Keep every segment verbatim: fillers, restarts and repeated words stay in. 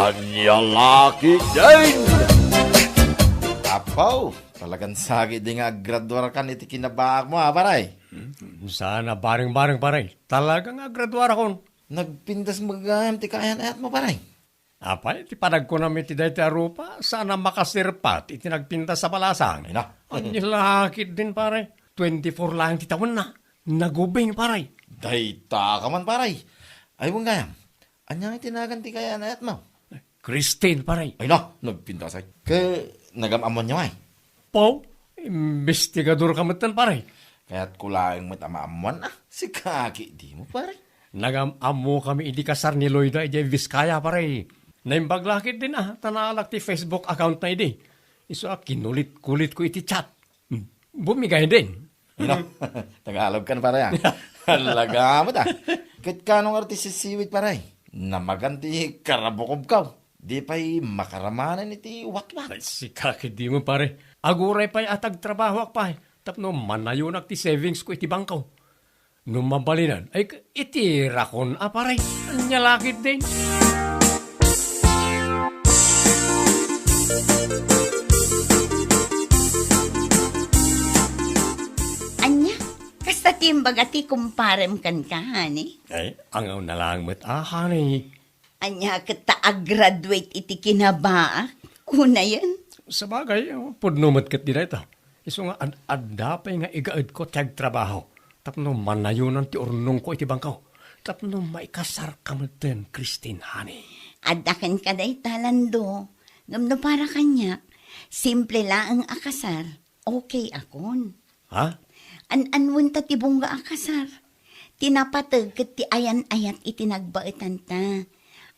Ania la ketdin? Apo, talagan sakit di nga aggraduarkan iti kinabaakmo, a, pare. Hmm, saan a bareng-bareng, pare. Talaga nga aggraduarakon. Nagpintas met gayam ti kaayan-ayatmo, pare. Apay, ti panagkunam iti daytoy a rupa, saan a makasirpat iti nagpintas a balasang. Ay, na. Ania la ketdin, pare. Twenty-four laeng ti tawenna. Nagubing, pare. Dayta ka man, pare. Ay, wen gayam. Ania nga ti nagan ti kaayan-ayatmo? Christine, pare. Ay na, nagpintasay. Ket nagam-ammoanyo, ay? Pau, imbestigador ka metten, pare. Kayatko laeng met a maammoan, a. Sika ketdin, pare. Nagam-ammokami idi kasar ni Loida idiay Vizcaya, pare. Naimbag la ketdin, a, ta naalak ti Facebook account na idi. Isu a kinulit-kulitko iti chat. Hmm. Bumigay din. Ino? Tagalog kan, pare, a. Talaga met, a. Ket kano nga ti sisiwit, pare? Namagan ti karabukobkaw. Di pay makaramanen iti watwat. Ay, sika ketdin, pare. Aguray pay a tagtrabahoak pay tapno manayonak ti savings ko iti bangko. No mabalinan, ay, itirakon a, pare. Ania la ketdin? Ania? Kasta ti imbaga ti kumparem kenka, honey? Ay, angaw na lang met, a, honey. Ania ket ta a-graduate iti kinabaak? Kunayen? Sabagay, pudno met ketdi dayta. Isu nga ad-, adda pay nga igaedko ti agtrabaho tapno manayonan ti urnongko iti bangko. Tapno maikasarka metten, Christine, honey. Adda kenka dayta, Lando. Ngem no para kaniak, simple laeng a kasar, okay akon. Ha? An-anuen ta ti bungga a kasar. Ti napateg ket ti ayan-ayat iti nagbaetanta.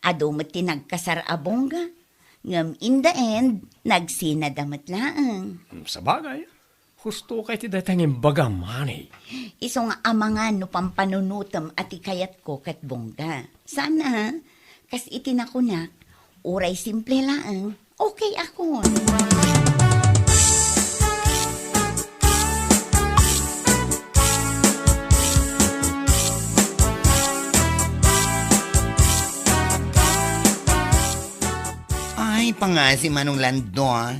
Adu met ti nagkasar a bungga, ngem in the end, nagsinada met laeng. Hmm, sabagay, husto kay ti dayta nga imbagam, honey. Isu nga amangan no pampanunotem a ti kayatko ket bungga. Saan a, kas iti nakunak, uray simple laeng, okay akon. Ay, pangasi, Manong Lando, a.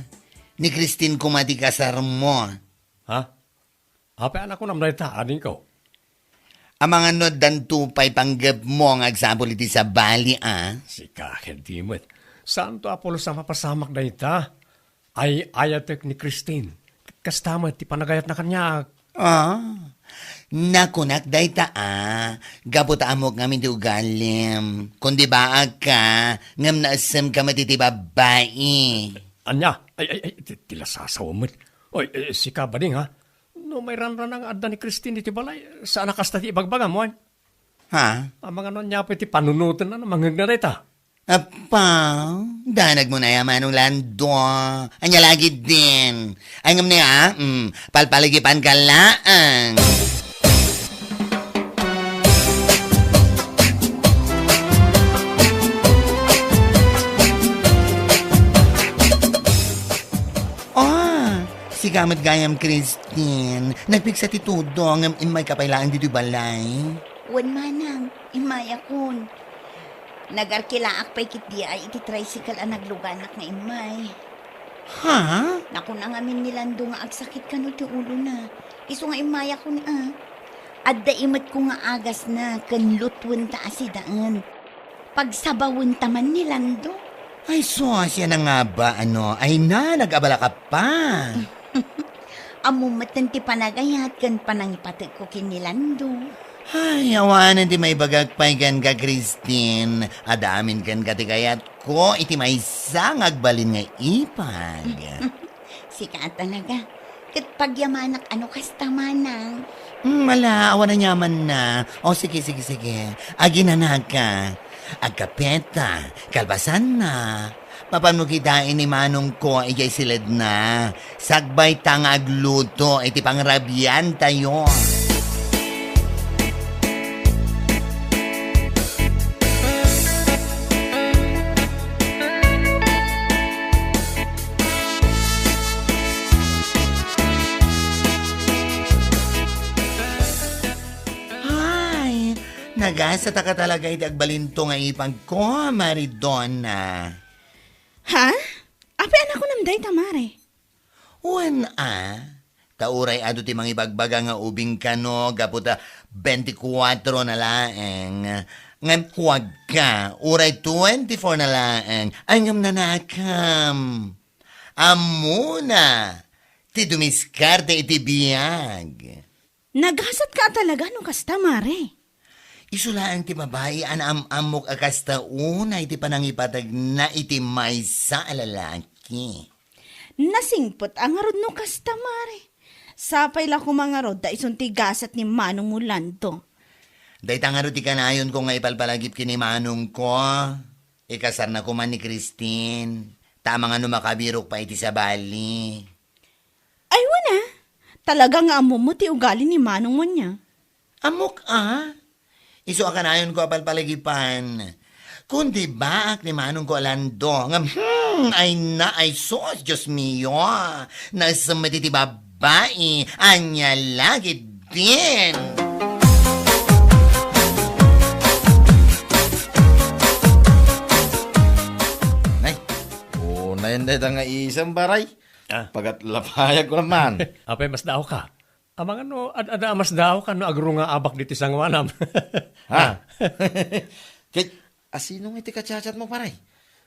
Ni Christine koma ti kasarmo. Ha? Apay a nakunam dayta, adingko? Amangan no addanto pay panggepmo nga agsapul iti sabali, a? Sika ketdi met. Saanto a pulos a mapasamak dayta. Ay-ayatek ni Christine. Kasta met ti panagayatna kaniak. A? Nakunak dayta, a, gapu ta ammok ngamin ti ugalim. Kundi baagka, ngem naessemka met iti babbai. Ania? Ay, ay, ay, ti, ti lasasawem met. Oy, eh, sika, bading, ha? No mairanrana nga adda ni Christine iti balay, saan a kasta ti ibagbagam, wen? Ha? Amangan no ania pay ti panunotenna no mangngegna dayta? Appa, danagmo na ya, Manong Lando. Ania la ketdin? Ay, ngem ni, a, mm, palpaligipanka laeng. Ah, sika met gayam, Christine. Nagpigsa ti tudong, ngem immayka pay laeng ditoy balay. Wen, manang, immayakon. Nagarkilaak pay ketdi a iti tricycle a nagluganak nga immay. Ha? Nakuna ngamin ni Lando nga agsakit kano ti ulona. Isu nga immayakon, a. Adda imetko nga agasna ken lutwenta a sidaen. Pagsabawenta man ni Lando. Ay, sus, siak nga ba, ano? Ay na, nag-abalaka pa. Ammom metten ti panagayat ken panangipatekko ken ni Lando. Ay, awanen ti maibagak pay kenka, Christine. Adda amin kenka ti kayatko iti maysa nga agbalin nga ipag. Sika a talaga. Ket pagyamanak a no kasta, manang. Hmm, ala, awan aniamanna. O, sige, sige, sige. Aginanaka. Agkapeta, kalpasanna. Mapanmo kitaen ni manongko idiay siledna. Sakbayta nga agluto iti pangrabiantayo. Ay, nag Gasataka talaga iti agbalinto nga ipagko, Mari Donna. Ha? Apay a nakunam dayta, Mare? Wen a, ta uray adu ti mangibagbaga nga ubing kano gapu ta twenty-four na laeng. Ngem kuwagka, uray twenty-four na laeng. Ay, ngem nanakam. Ammona ti dumiskarte iti biag. Nagasatka a talaga no kasta, Mare. Isu laeng ti babai a naam-ammok a kasta unay ti panangipatagna iti maysa a lalaki. Nasingpet a ngarud no kasta, Mare. Sapay la koma ngarud ta isun ti gasat ni Manong Lando. Dayta ngarud ti kanayonko nga ipalpalagip ken ni Manongko. Ikasarna koma ni Christine. Ta amangan no makabirok pay iti sabali. Ay, wen a. Talaga nga ammom ti ugali ni Manong Munya. Ammok a. Isu a kanayonko a palpalagipan. Kundi baak ni Manongko a Lando nga, hmm, ay na, ay sus, Dios mio. Naisem met iti babai. Ania la ketdin. Nay, unayen dayta nga isem, paray. Ah. Pagatlapayag ko naman. Apay, masdaawka? Amangan no, ad-, adda a masdaawka no agrungaabak ditoy sangoanam. Ha? Ah. Ket, asino nga iti ka-chat-chat mo, paray?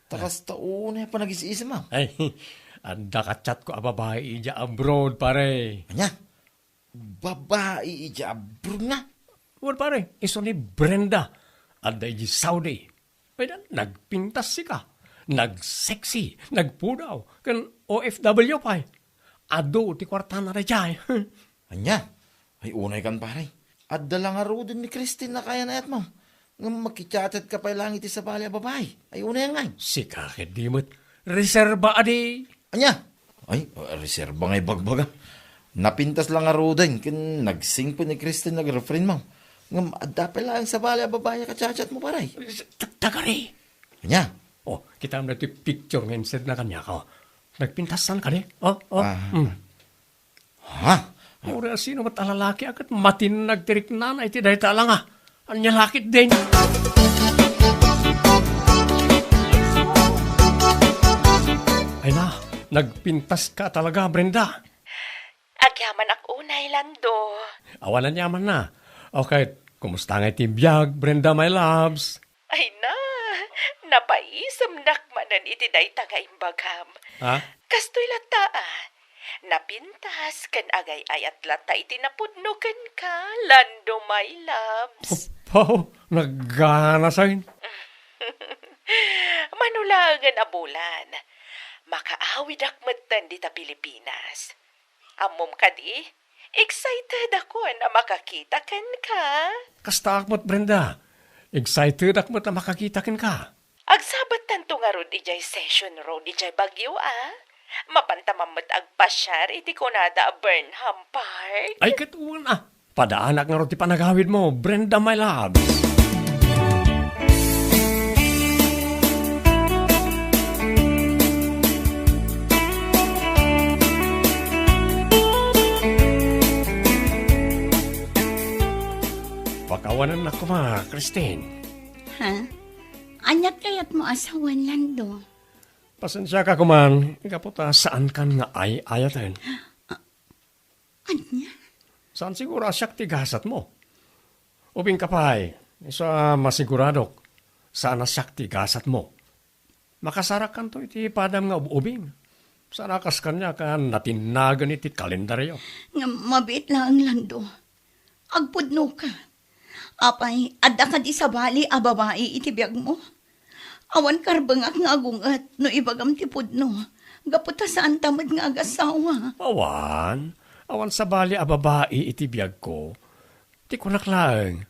Ta kasta unay a panagis-isem, ah. Ay, adda ka-chat ko a babai idiay abroad, pare. Ania? Babai idiay abroad nga? Wen, pare, isu ni Brenda. Adda idiay Saudi. Ay, na, nagpintas sika. Nag-sexy, nagpudaw, ken O F W pay. Adu ti kuartana daydiay. Ania? Ay, unay kan, pare. Adda la ngaruden ni Christine a kayan-ayatmo. Ngem makichat-chat ka pay laeng iti sabali a babai. Ay, unay ngay. Sika ket di met. Reserba adi. Ania? Ay, uh, reserba nga ibagbaga. Napintas la ngaruden ken nagsingpet ni Christine nga girlfriendmo. Ngem adda pay laeng sabali a babai a ka-chat-chat mo, pare. Ta-, tagari. Ania? Oh, kitaem daytoy picture nga insendna kaniak, oh. Nagpintasan kadi? Oh, oh. Ah. Mm. Ha? Uray asino met a lalaki a ket matinnag ti riknana iti dayta a langa. Ania la ketdin? Ay na, nagpintaska talaga, Brenda. Agyamanak unay, Lando. Awan aniamanna. Okay, kumusta ngay ti biag, Brenda, my loves? Ay na, napaisemnak manen iti dayta nga imbagam. Ha? Kastoy latta, ah. Napintas ken agay-ayat latta iti napudno kenka, Lando, my loves. Apo, nagganasen. Mano laengen a bulan, makaawidak metten dita Pilipinas. Ammom kadi, excited akon a makakita kenka. Kastaak met, Brenda. Excited ak met a makakita kenka. Agsabattanto ngarud idiay Session Road idiay Baguio, a? Mapanta man met agpasiar iti kunada a Burnham Park. Ay, ket wen, a. Padaanak ngarud ti panagawidmo, Brenda, my loves. Pakawanennak koma, Christine. Ha? Aniat kayatmo a sawen, Lando? Pasensiaka koman, gapu ta saankan nga ay-ayaten. Ania? Saan siguro a siak ti gasatmo? Ubingka pay, isu a masiguradok, saan a siak ti gasatmo. Makasarakanto iti padam nga ub-ubing. Saan a kas kaniak a natinnagen iti kalendario. Ngem mabiit laeng, Lando. Agpudnoka. Apay, adda kadi sabali a babai iti biagmo? Awan karbengak nga agunget no ibagam ti pudno, gapu ta saanta met nga agasawa. Awan. Awan sabali a babai iti biagko. Ti kunak laeng,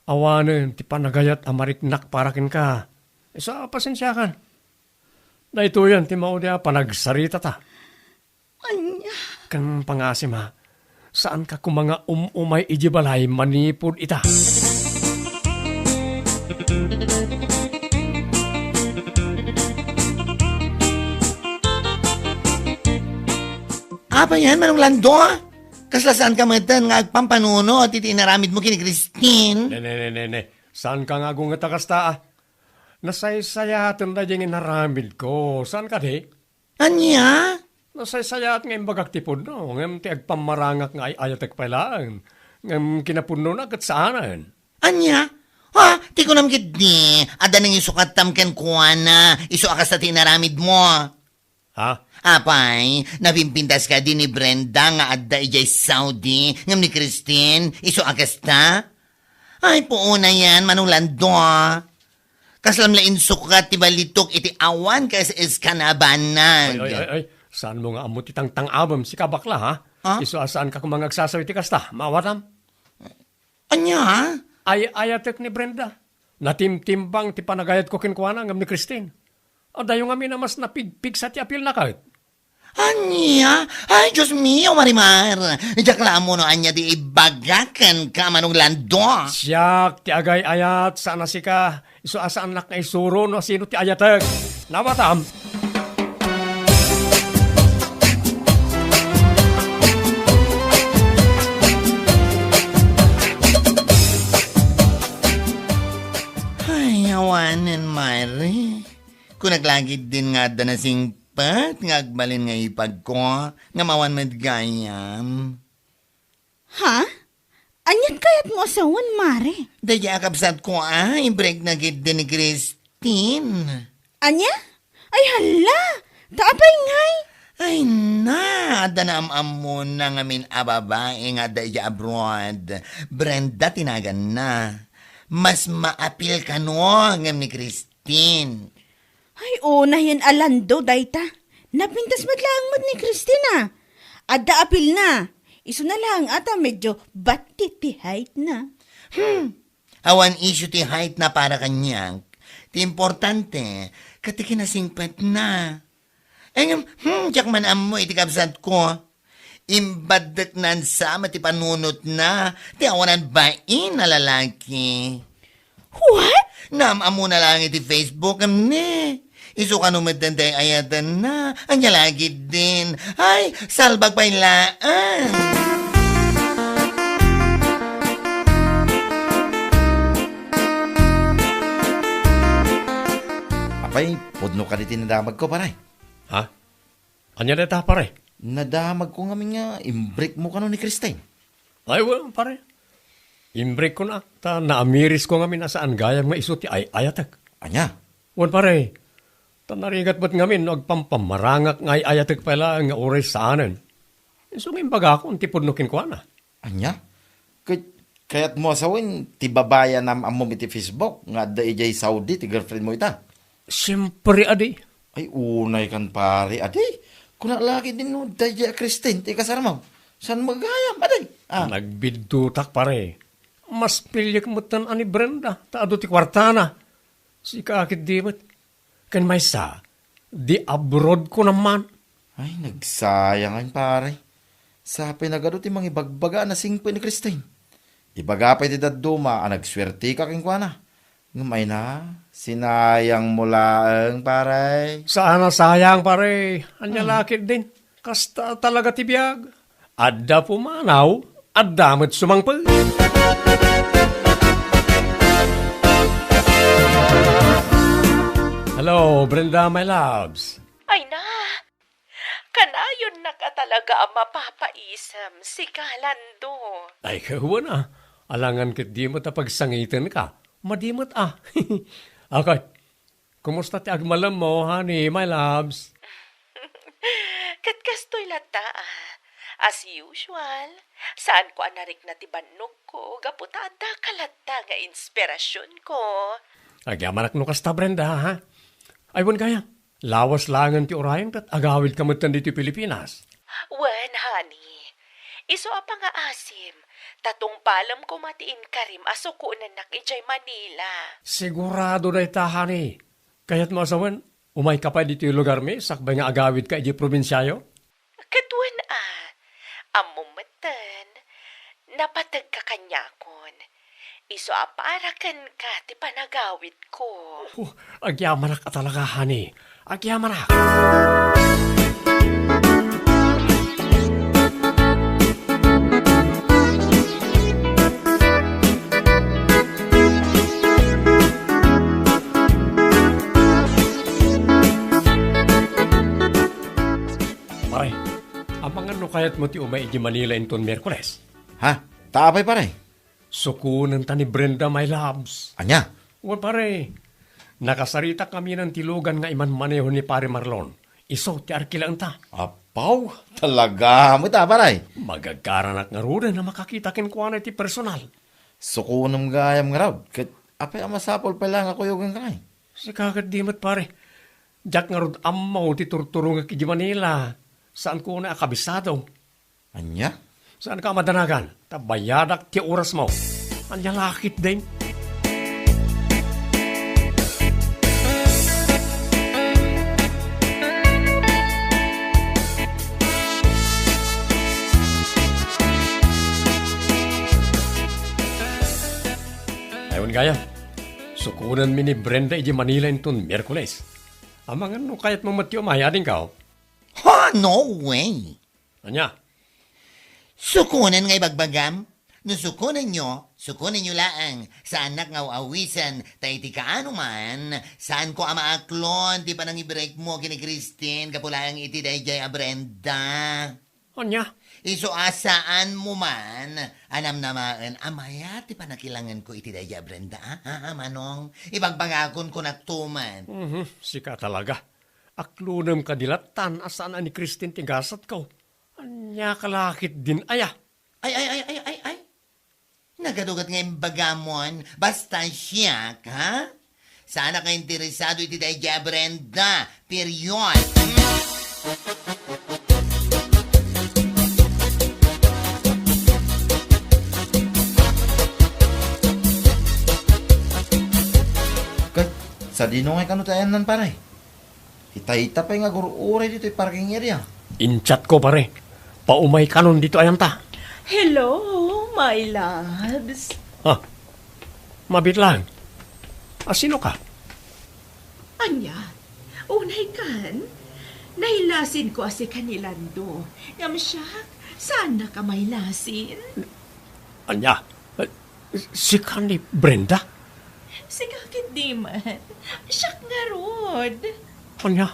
awanen ti panagayat a mariknak para kenka. Isu a pasensiakan. Daytoyen ti maudi a panagsaritata. Ania? Ken pangasim, a, saanka koma nga um-umay idiay balay manipud ita. Apay, Manong Lando? Kasla saanka metten nga agpampanunot iti inaramidmo ken ni Christine? Ne, ne, ne, ne, ne. Saanka nga agunget a kasta, a? Nasaysayaaten daydi nga inaramidko. Saan kadi? Ania? Nasaysayat nga imbagak ti pudno, ngem ti agpammarangak nga ay-ayatek pay laeng, ngem kinapudnona ket saanen. Ania? Ha? Ti kunam ketdi, adda nangisukattam kenkuana, isu a kasta ti inaramidmo. Ha? Apay, napimpintas kadi ni Brenda nga adda idiay Saudi, ngem ni Christine, isu a kasta? Ay, puonayen, Manong Lando, a. Kaslam la insukat ti balitok iti awan ka S S ka nabanag. Ay, ay, ay, ay. Saanmo nga ammo ti tangtang-abem, sika bakla, ha? Ha? Isu a saanka koma nga agsasaw iti kasta, maawatam? Ania? Ay-ayatek ni Brenda. Natimtimbang ti panagayatko kenkuana ngem ni Christine. Adayo ngamin a mas napigpigsa ti apilna ket. Ania? Ay, Dios mio, Marimar! Diak la ammo no ania ti ibaga kenka, Manong Lando. Siak ti agay-ayat, saan a sika. Isu a saannak nga isuro no sino ti ayatek. Nawatam. Ay, awanen, Mare. Kunak la ketdin nga adda nasingpet nga agbalin nga ipagko, ngem awan met gayam. Ha? Aniat kayatmo a sawen, Mare? Daydi a kabsatko a, imbrekna ketdi ni Christine. Ania? Ay, hala! Ta apay ngay? Ay na, adda naam-ammona ngamin a babai nga adda idiay abroad. Brenda ti naganna. Mas maapil kano ngem ni Christine. Ay, unayen a Lando dayta. Napintas met laeng met ni Christine a. Adda apilna. Isuna laeng a ta medyo batti ti height na. Hmm. Awan issue ti height na para kaniak. Ti importante, ket ti kinasingpetna. Ngem, hmm, diak man ammo iti kabsatko. Imbaddeknan sa met ti panunotna, ti awanan bain a lalaki. What? Naam-ammona laeng iti Facebook, ngem ne. Isu kano met dayta ay-ayatenna. Ania la ketdin. Ay, salbag pay laeng. Apay, pudno kadi ti nadamagko, pare? Ha? Ania dayta, pare? Nadamagko ngamin nga imbrekmo kano ni Christine. Ay, wen, pare. Imbrekkon a, ta naamirisko ngamin a saan gayam nga isu ti ay-ayatek. Ania? Wen, pare. Ta narigat met ngamin no agpampamarangak nga ay-ayatek pay laeng nga uray saanen. Isu nga imbagakon ti pudno kenkuana. Ania? Ket kayatmo a sawen ti babai a naam-ammom iti Facebook nga adda idiay Saudi ti girlfriendmo ita? Siempre a di. Ay, unay kan pare a di. Kuna la ketdin no daydiay a Christine ti ikasarmo. Saan met gayam, a di? Ah. Nagbiddutak, pare. Mas piliek metten a ni Brenda, ta adu ti kuartana. Sika ketdi met. Ken maysa, di abroad ko naman. Ay, nagsayang, pare. Sapay nagadu ti mangibagbaga a nasingpet ni Christine. Ibaga pay ti dadduma a nagsuertika kenkuana. Ngem ay na, sinayangmo laeng, pare. Saan a sayang, pare. Ania Hmm. la ketdin. Kasta talaga ti biag. Adda pumanaw, adda met sumangpet. Hello, Brenda, my loves. Ay na, kanayonnak a talaga a mapapaisem, sika, Lando. Ay, kawan a. Alangan ketdi met a pagsangitenka. Madi met a. Okay. Kumusta ti agmalemmo, honey, my loves? Ket kastoy latta, ah. As usual, saanko a narikna ti bannogko gapu ta addaka latta nga inspirasionko. Agyamanak no kasta, Brenda, ha? Ay, wen gayam, lawas laengen ti urayem ket agawidka metten ditoy Pilipinas. Wen, honey. Isu a pangaasim, ta tungpalem koma ti inkarim a sukonennak idiay Manila. Sigurado dayta, honey. Kayatmo a sawen, umayka pay ditoy lugarmi sakbay nga agawidka idiay probinsiayo? Ket wen a, ammom metten, napategka kaniakon. Isu a para kenka ti panagawidko. Oh, agyamanak a talaga, honey. Agyamanak. Kayatmo ti umay iti Manila inton Miyerkules? Ha? Ta apay, pare? Sukonenta ni Brenda, my loves. Ania? Wen, pare. Nakasaritak kaminan ti lugan nga imanmaneho ni Pare Marlon. Isu ti arkilaenta. Apaw, talaga met a, pare. Magagkaranak ngaruden a makakita kenkuana iti personal. Sukonem gayam ngarud, ket apay a masapul pay laeng a kuyogenka, ay? Sika ket di met, pare. Diak ngarud ammo ti turturongek iti Manila. Saanko unay a kabisado. Ania? Saanka a madanagan, ta bayadak ti orasmo. Ania la ketdin? Ay, wen gayam, sukonenmi ni Brenda iti Manila inton Miyerkules. Amangan no kayatmo met ti umay, adingko? Ha, no way! Ania? Sukonen nga ibagbagam? No sukonenyo, sukonenyo laeng. Saannak nga aw-awisen, ta iti kaano man, saanko a maaklon ti panangibrekmo ken ni Christine gapu laeng iti daydiay a Brenda. Ania? Isu a saanmo man a namnamaen a mayat ti panakilangenko iti daydiay a Brenda, a? Ha, ha, Manong? Ibagbagakon, kunak to man. Mhm, sika talaga. Aklonem kadi lattan a saan a ni Christine ti gasatko. Ania ka la ketdin aya? Ay, ay, ay, ay, ay, ay. Nagadugat nga imbagamon, basta siak, ha? Saanak nga interesado iti daydiay a Brenda. Period. Hmm? Ket, sadino ngay kano ti ayannan, pare? Itay ita pay nga agur-uray ditoy parking area. In-chat ko, pare. Paumay kanon ditoy ayanta. Hello, my loves. Ha? Mabiit lang. A, sino ka? Ania? Unay kan? Nailasin ko a sika ni Lando. Ngem siak, saan na ka mailasin? Ania? Eh, sika ni Brenda? Sika ketdi man. Siak ngarud. Ania?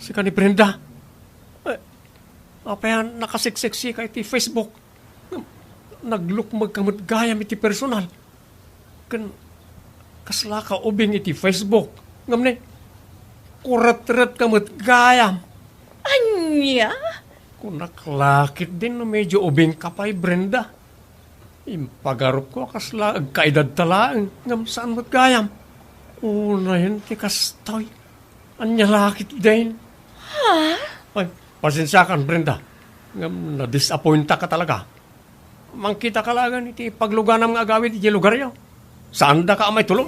Sika ni Brenda? Eh, apay a nakaseksek sika iti Facebook? Naglukmeg ka met gayam iti personal. Ken kasla ka ubing iti Facebook. Ngem ne, kuretret ka met gayam. Ania? Kunak la ketdin no medyo ubing ka pay, Brenda. Impagarupko a kasla agkaedadta laeng, ngem saan met gayam. Unayen ti kastoy. Ania la ketdin? Ha? Ay, pasensiakan, Brenda. Ngem nadisappointak talaga. Mangkitaka laeng iti pagluganam nga agawid iti lugaryo. Saandaka a maitulod.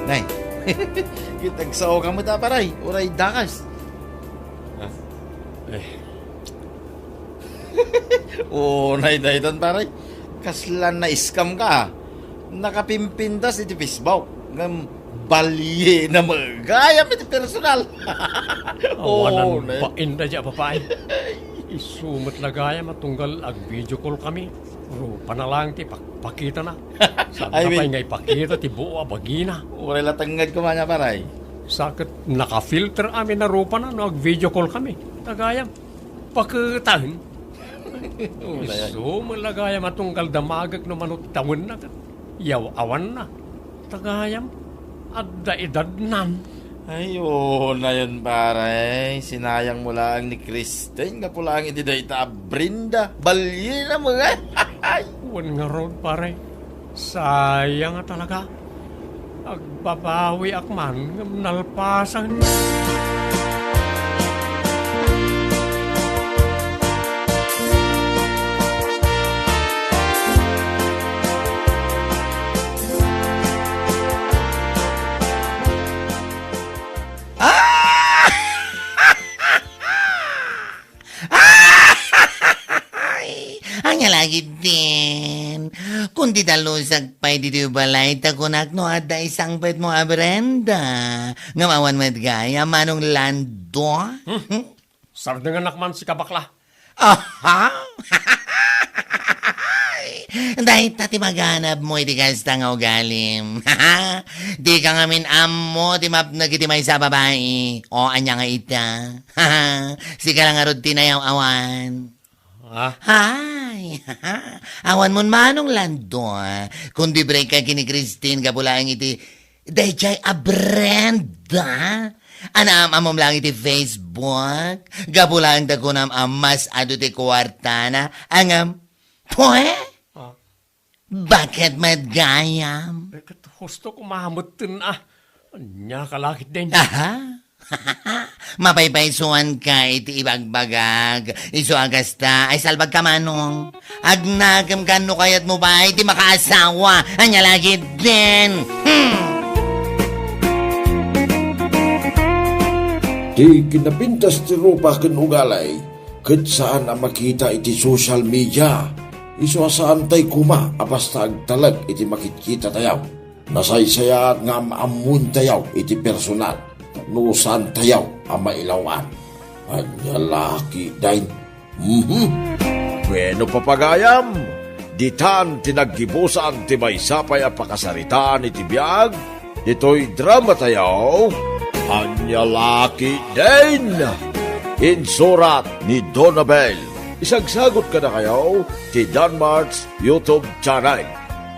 Nay, kitagsaoka met a, pare. Uray dakas. Ah, eh. Unay daytan, pare. Kasla na-scam ka. Nakapimpintas iti Facebook. Ngem baliena met gayam iti personal. Awanan, oh, ne, bain daydiay a babai. Isu met la gayam a tunggal ag-video call kami. Rupana laeng ti pakpakitana. Saan pay nga ipakita ti buo a bagina. Uray la tengnged koma nia, pare. Sa ket naka-filter amin a rupana no ag-video call kami. Ta gayam, paketaen. Uray. Isu met la gayam a tunggal damagek no mano ti tawenna ket yaw-awanna. Ta gayam, adda edadnan. Ay, unayen, pare. Sinayangmo laeng ni Christine gapu laeng iti dayta a Brenda. Baliena met. Wen ngarud, pare. Sayang a talaga. Agbabawiak man ngem nalpasen. Ah! Ay, ania la ketdin? Kun Ti dalusak pay ditoy balay, ta kunak no adda isangpetmo a Brenda. Ngem awan met gayam, Manong Lando. Hmm? Sardenganak man, sika, bakla. Aha! Dayta ti maganabmo iti kasta nga ugalim. Dika ngamin ammo ti mapnek iti maysa a babai. O, ania nga ita? Sika la ngarud ti nayaw-awan. Ah? Hay! Awan mon, Manong Lando, ah. Kundi break ka ken ni Christine, gapu laeng iti dayjay a Brenda. Anaam-ammom laeng iti Facebook. Gapu laeng ta kunam a mas adu ti kuartana. Ngem, pwe? Ah. Baket met gayam? Eh, ket husto kumametten, ah. Ania ka lakit den? Aha. Mapaypaysuanka iti ibagbagak. Isu a kasta, ay salbagka, Manong. Agnakem ka no kayatmo pay ti makaasawa. Ania lakit den? Hmm. Ti kinapintas ti rupa ken ugali ket saan a makita iti social media. Isu a saantay koma a basta agtalek iti makitkitatayo. Nasaysayaat nga am-ammoentayo iti personal no saantayo a mailaw-an. Ania lakit den? Mhm. Bueno, papagayam, ditan ti naggibusan ti maysa pay a pakasaritaan iti biag ditoy dramatayo, Ania lakit den? Insurat ni Donabel. Isagsagot kadakayo ti Danmart's YouTube channel.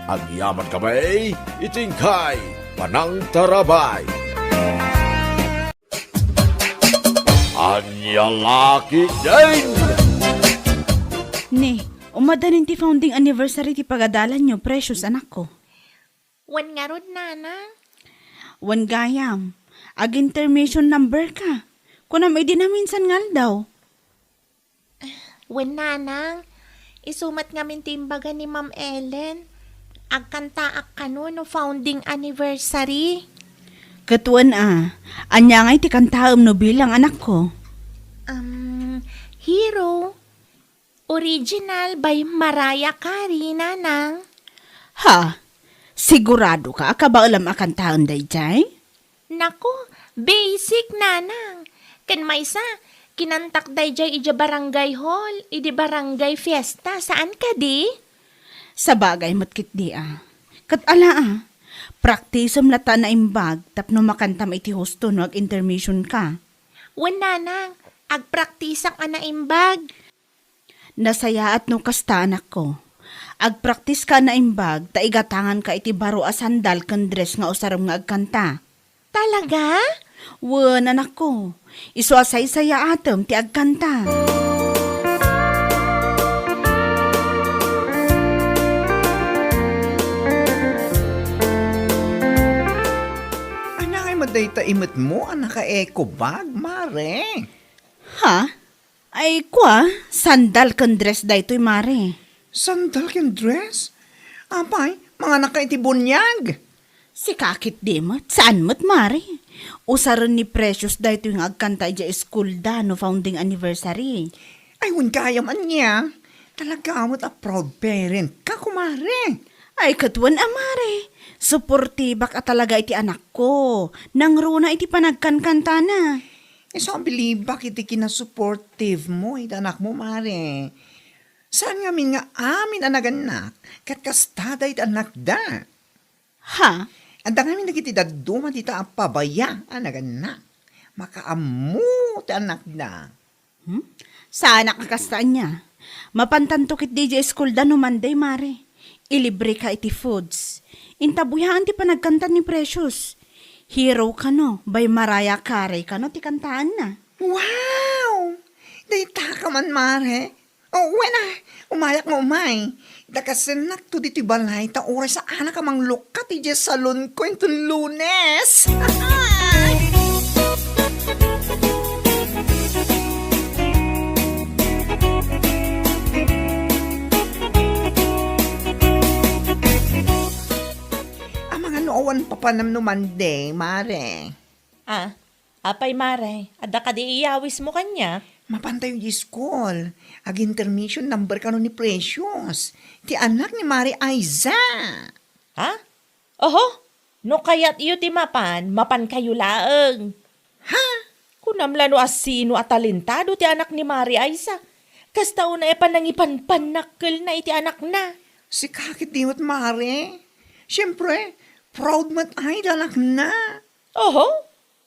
Agyaman kami iti inkay panangtarabay. Ania lakit den? Ne, umadanin ti founding anniversary ti pagadalanyo, Precious, anakko. Wen ngarud, Nanang? Wen gayam, ag-intermission number ka. Kunam idi naminsan nga aldaw. Wen, Nanang, isu met ngamin ti imbaga ni Ma'am Ellen. Agkantaak kano no founding anniversary. Ket wen a, ania ngay ti kantaem no bilang, anakko? Um, Hero, original by Mariah Carey, Nanang. Ha? Sigurado ka a kabaelam a kantaem daydiay? Naku, basic, Nanang. Ken maysa, kinantak daydiay idiay barangay hall, idi barangay fiesta, saan kadi? Sabagay met ketdi a. Ket ala a, praktisem latta a naimbag tapno makantam iti husto no ag-intermission ka. Wen, Nanang, agpraktisak a naimbag. Nasayaat no kasta, anakko. Agpraktis ka a naimbag ta igatanganka iti baro a sandal ken dress nga usarem nga agkanta. Talaga? Wen, anakko. Isu a saysayaatem ti agkanta. Ania ngay met dayta imetmo a naka-eco bag, Mare? Ha? Ay, kua, sandal ken dress daytoy, Mare. Sandal ken dress? Apay, manganakka iti buniag? Sika ketdi met, saan met, Mare. Usaren ni Precious daytoy nga agkanta idiay school da no founding anniversary. Ay, wen gayam ania. Talaga met a proud parent ka, kumare. Ay, ket wen a, Mare. Suportibak a talaga iti anakko. Nangruna iti panagkankantana. Isu a bilibak iti kinasupportive mo iti anakmo, Mare. Saan ngamin nga amin a nagannak, ket kasta dayta annakda. Ha? Adda ngamin dagiti dadduma dita a pabaya a nagannak. Makaammo ti annakda. Hmm? Saanak a kasta ania. Mapantanto ketdi idiay school da no Monday, Mare. Ilibreka iti foods. Inta buyaan ti panagkanta ni Precious. Hero kano, by Mariah Carey kano ti kantaanna. Wow! Dayta ka man, Mare. O, wen a, umayak nga umay. Ita kasennakto ditoy balay ta uray saanak a manglukkat idiay salonko inton Lunes. Amangan no awan papanam no Monday, Mare. Ah, apay, Mare, adda kadi iyawismo kaniak? Mapantayo di school. Ag-intermission number kano ni Precious, ti anak ni Mari Aiza. Ha? Oho, no kayatyo ti mapan, mapankayo laeng. Ha? Kunam la no asino a talentado ti anak ni Mari Aiza. Kasta unay a panangipanpannakkelna iti anakna. Sika ket di met, Mari. Siempre, proud met ay ti anakna. Oho,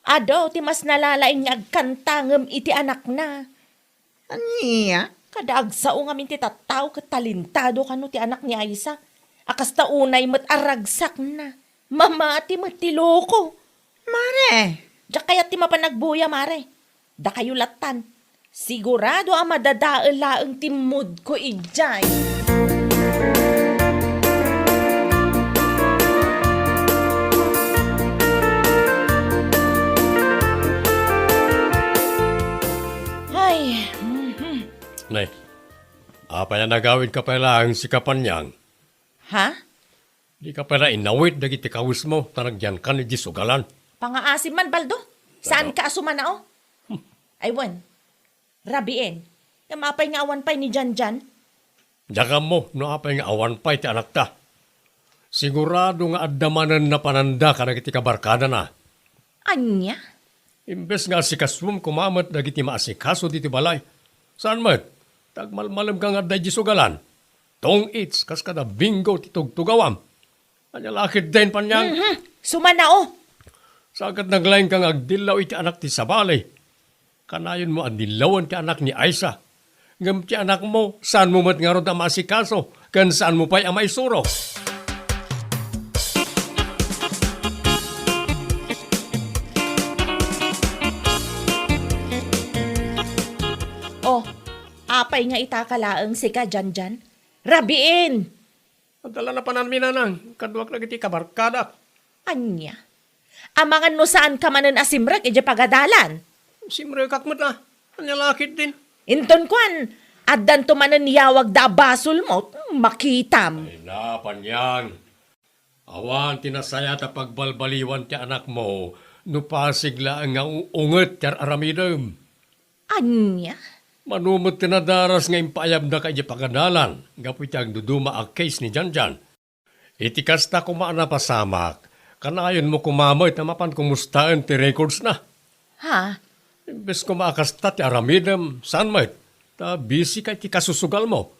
adu ti mas nalalaing nga agkanta ngem iti anakna. Ania? Kada agsao ngamin ti tattao ket talentado kano ti anak ni Aiza. A kasta unay met a ragsakna. Mamati met ti loko. Mare! Diak kayat ti mapan agbuya, Mare. Dakayo lattan. Sigurado a madadael laeng ti mood ko idiay. Ay, mhm. Nay, apay a nagawidka pay laeng sika, Panyang? Ha? Dika pay la inawit dagiti kawesmo ta nagyankan idiay sugalan. Pangaasim man, Baldo. Saanka a sumanao? Hmm. Ay, wen. Rabiin. Ngem apay nga awan pay ni Janjan? Diak ammo no apay nga awan pay ti anakta. Sigurado nga adda manen napananda kadagiti kabarkadana. Ania? Imbes nga asikasuem koma met dagiti maasikaso ditoy balay. Saan met? Tagmalmalemka nga adda idiay sugalan. Tong-its kas kada Bingo ti tugtugawam. Ania la ketdin, Panyang? Mhm. Sumanao. Saan ket naglaingka nga agdillaw iti anak ti sabali? Kanayonmo a dillawen ti anak ni Aiza. Ngem ti anakmo, saanmo met ngarud a maasikaso, ken saanmo pay a maisuro. Oh, apay nga itaka laeng sika, Janjan? Rabiin! Adda la napananmi, nanang, kaduak dagiti kabarkadak. Ania? Amangan no saanka manen a simrek idiay pagadalan? Simrekak met, a. Ania la ketdin? Inton kuan, addanto manen yawagda a basolmo, makitam. Ay na, Panyang. Awan ti nasayaat a pagbalbaliwan ti anakmo no pasig laeng nga uunget ti ar-aramidem. Ania? Mano met ti nadaras nga impaayabnaka idiay pagadalan gapu iti agduduma a case ni Janjan. Iti kasta koma a napasamak, kanayonmo koma met a mapan kumustaen ti recordsna. Ha? Imbes koma a kasta ti aramidem, saan met, ta busy ka iti kasusugalmo.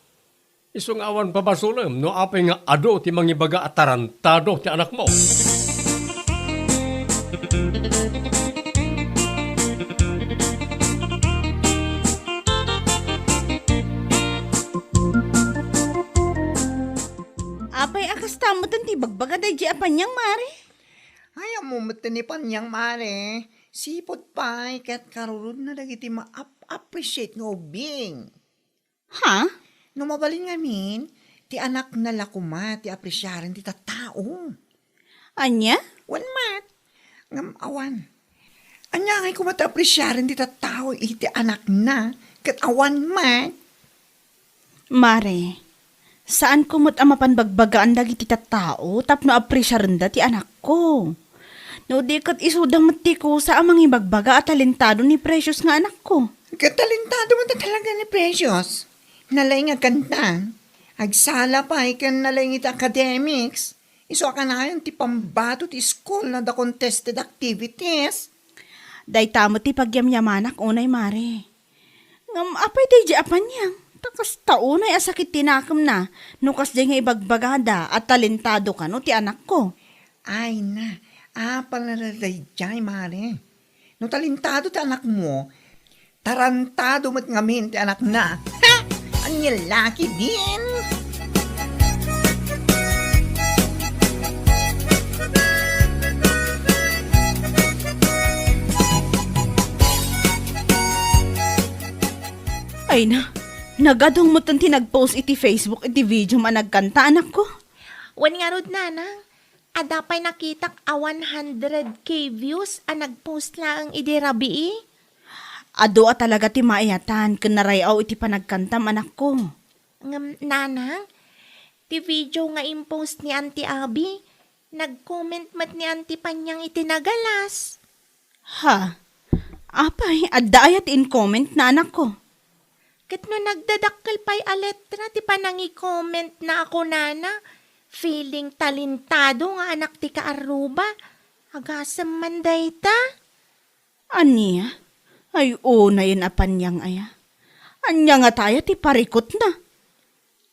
Isu nga awan pabasolem no apay nga adu ti mangibaga a tarantado ti anakmo. Apay a kasta metten ti ibagbaga daydi a Panyang, Mare? Ay, ammo metten ni Panyang, Mare. Sipud pay ket karurudna dagiti ma-ap-, appreciate nga ubing. Ha? No mabalin ngamin, ti anakna la koma ti apresiaren ti tattao. Ania? Wen met. Ngem awan. Ania ngay koma ti apresiaren ti tattao iti anakna ket awan met? Mare, saanko met a mapan bagbagaan dagiti tattao tapno apresiarenda ti anakko. No di ket isuda met ti kusa a mangibagbaga a talentado ni Precious nga anakko. Ket talentado met talaga ni Precious. Nalaing a kanta. Agsala pay ken nalaing iti academics. Isu a kanayon ti pambato ti school no adda contested activities. Dayta met ti pagyamyamanak unay, Mare. Ngem apay daydi a Panyang? Ta kasta unay a sakit ti nakemna no kasdiay nga ibagbagada a talentado kano ti anakko. Ay na, apay la daydiay, Mare? No talentado ti anakmo, tarantado met ngamin ti anakna. Ha! Ania la ketdin? Ay na, nagadong metten ti nagpost iti Facebook iti videom a nagkanta, anakko. Wen ngarud, nanang, adda pay nakitak a one hundred K views a nagpost laeng idi rabii. Adu a talaga ti maiyatan ken naray-aw iti panagkantam, anakko. Ngem, nanang, ti video nga impost ni Auntie Abby, nag-comment met ni Auntie Panyang iti nagalas. Ha? Apay, adda aya ti in-comment na, anakko? Ket no nagdadakkel pay a letra ti panangi-comment na a kunana, feeling talentado nga anak ti kaarruba. Agasem man dayta. Ania? Ay, unayen a paniang aya. Ania nga taya ti parikutna?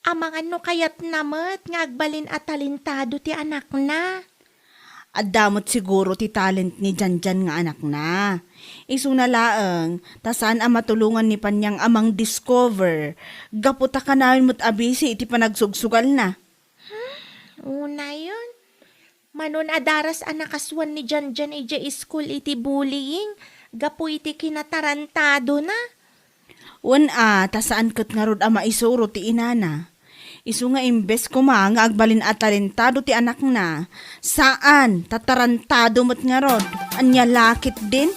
Amangan no kayatna met nga agbalin a talentado ti anakna. Adda met siguro ti talent ni Janjan nga anakna. Isuna laeng, ta saan a matulongan ni Panyang a mangdiscover. Gapu ta kanayon met a busy iti panagsugsugalna. Hmm, unayen. Manon a daras a nakasuan ni Janjan idiay school iti bullying gapu iti kinatarantadona. Wen a, ta saan ket ngarud a maisuro ti inana. Isu nga imbes koma nga agbalin a talentado ti anakna, saan, ta tarantado met ngarud. Ania la ketdin?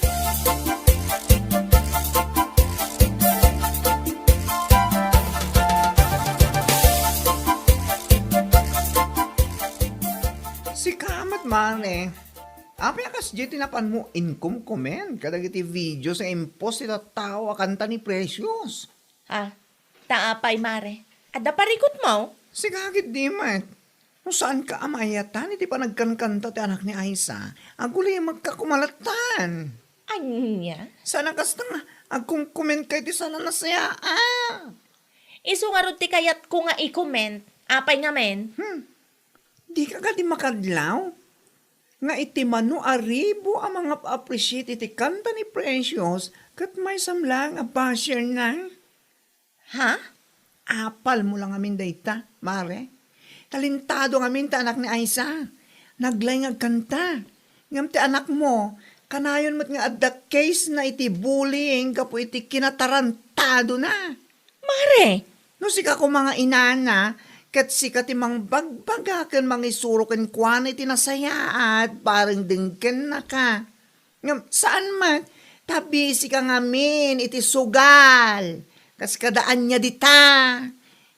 Sika met, Mare. Apay a kasdiay ti napanmo inkumkument kadagiti videos nga impost ti tattao a kanta ni Precious? Ah, ta apay, Mare? Adda parikutmo? Sika ketdi met. No saanka a maayatan iti panagkankanta ti anak ni Aisa, agulimekka koma latta. Ania? Saan a kasta nga agkumkumentka iti saan a nasayaat. Isu ngarud ti kayatko nga i-comment. Apay ngamin? Hmm. Dika kadi makadlaw nga iti mano a ribu a mangap-appreciate iti kanta ni Precious ket maysam laeng a basherna? Ha? Apalmo la ngamin dayta, Mare. Talentado ngamin ti anak ni Aisa. Naglaing nga agkanta. Ngem ti anakmo, kanayon met nga adda case na iti bullying gapu iti kinatarantadona. Mare! No sika koma nga inana, ket sika ti mangbagbaga ken mangisuro kenkuana iti nasayaat, bareng dengkennaka. Ngem saan met, ta busy ka ngamin iti sugal. Kas kada ania dita.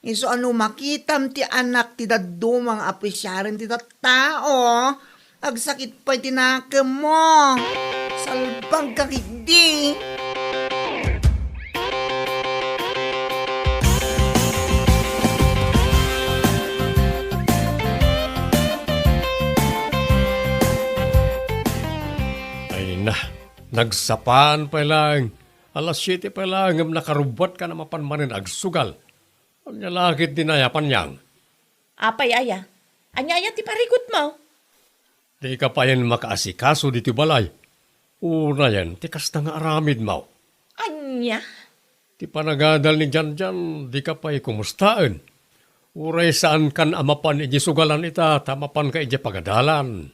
Isu a no makitam ti anak ti dadduma nga apresiaren ti tattao, agsakit pay ti nakemmo. Salbagka ketdi. Ay na, nagsapaan pay laeng. Alas siete pay laeng ngem nakarubbuatka a mapan manen agsugal. Ania la ketdin aya, Panyang? Apay aya? Ania aya ti parikutmo? Dika payen makaasikaso ditoy balay. Unayen ti kasta nga aramidmo. Ania? Ti panagadal ni Janjan, dika pay kumustaen. Uray saankan a mapan idiay sugalan ita, ta mapanka idiay pagadalan.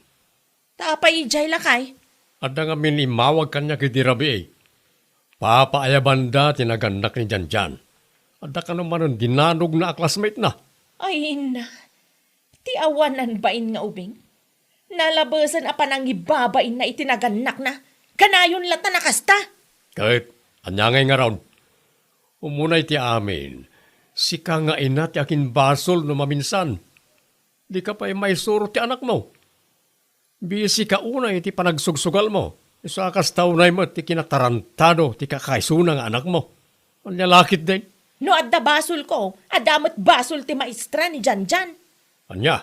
Ta apay idiay lakay? Adda ngamin immawag kaniak idi rabii. Papaayabanda ti nagannak ni Janjan. Adda kano manen dinanogna a classmate-na. Ay, inna. Ti awanan bain nga ubing. Nalabesen a panangibabainna iti nagannakna. Kanayon latta a kasta. Ket, ania ngay ngarud? Umuna iti amin, sika nga ina ti akinbasol no maminsan. Dika pay maisuro ti anakmo. Busy ka unay iti panagsugsugalmo. Isu a kasta unay met ti kinatarantado ti kakaisuna nga anakmo. Ania la ketdin? No adda basolko, adda met basol ti maestra ni Janjan. Ania?